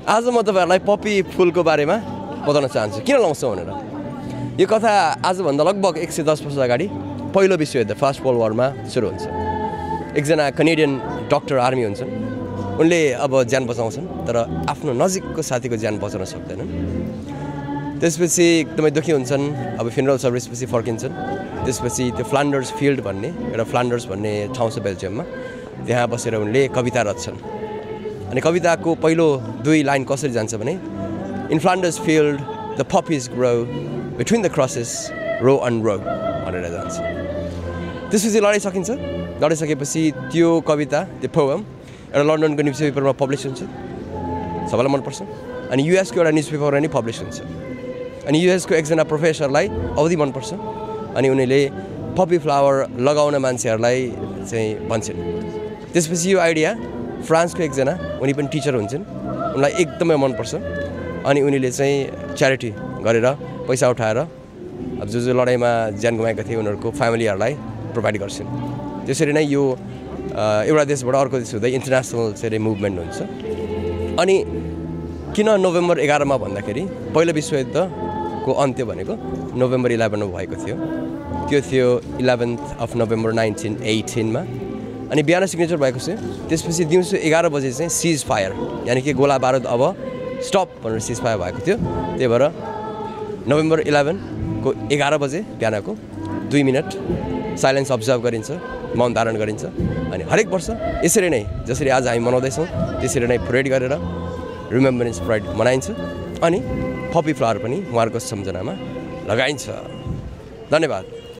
आज म तपाईहरुलाई पपी फुलको बारेमा बताउन चाहन्छु किन लाउँछौ भनेर। यो कथा आजभन्दा लगभग 110 वर्ष अगाडि पहिलो विश्वयुद्ध फर्स्ट वर्ल्ड वारमा सुरु हुन्छ। एकजना कनेडियन डाक्टर आर्मी हुन्छन्। उनले अब ज्यान बचाउँछन् तर आफ्नो नजिकको साथीको ज्यान बचाउन सक्दैनन्। त्यसपछि एकदमै दुखी हुन्छन्। अब फ्युनरल सर्भिसपछि फर्किन्छन्। त्यसपछि त्यो फ्लान्डर्स फिल्ड भन्ने एउटा फ्लान्डर्स भन्ने ठाउँ छ बेल्जियममा, त्यहाँ बसेर उनले कविता रच्छन्। अनि कविताको पहिलो दुई लाइन कसरी जान्छ भने in Flanders field the poppies grow between the crosses row on row भनेर जान्छ। त्यसपछि लडाइँ सकिन्छ। लडाइसकेपछि त्यो कविता त्यो पोएम एउटा लन्डनको न्युज पेपरमा पब्लिस हुन्छ। सबैलाई मनपर्छ। अनि युएसको एउटा न्युज पेपरमा नि पब्लिस हुन्छ। अनि युएसको एकजना प्रोफेसरलाई औधी मनपर्छ। अनि उनीले पपी फ्लावर लगाउन मान्छेहरूलाई चाहिँ भन्छन्। त्यसपछि यो आइडिया फ्रान्सको एकजना उनी पनि टिचर हुन्छन्, उनलाई एकदमै मनपर्छ। अनि उनीले चाहिँ च्यारिटी गरेर पैसा उठाएर अब जो लडाइँमा ज्यान गुमाएका थिए उनीहरूको फ्यामिलीहरूलाई प्रोभाइड गर्छन्। त्यसरी नै यो एउटा देशबाट अर्को देश हुँदै इन्टरनेसनल चाहिँ मुभमेन्ट हुन्छ। अनि किन नोभेम्बर 11 मा भन्दाखेरि पहिलो विश्वयुद्धको अन्त्य भनेको नोभेम्बर 11 मा भएको थियो। त्यो थियो 11th of November 1918 मा। अनि बिहान सिग्नेचर भएको छ। त्यसपछि दिउँसो 11 बजे चाहिँ सिज फायर यानी कि गोला बारुद अब स्टप भनेर सिज फायर भएको थियो। त्यही भएर नोभेम्बर 11 को 11 बजे बिहानको 2 मिनट साइलेन्स अब्जर्भ गरिन्छ, मौन धारण गरिन्छ। अनि हरेक वर्ष यसरी नै जसरी आज हामी मनाउँदैछौँ त्यसरी नै परेड गरेर रिमेम्बरेन्स परेड मनाइन्छ। अनि पपी फ्लावर पनि उहाँहरूको सम्झनामा लगाइन्छ। धन्यवाद।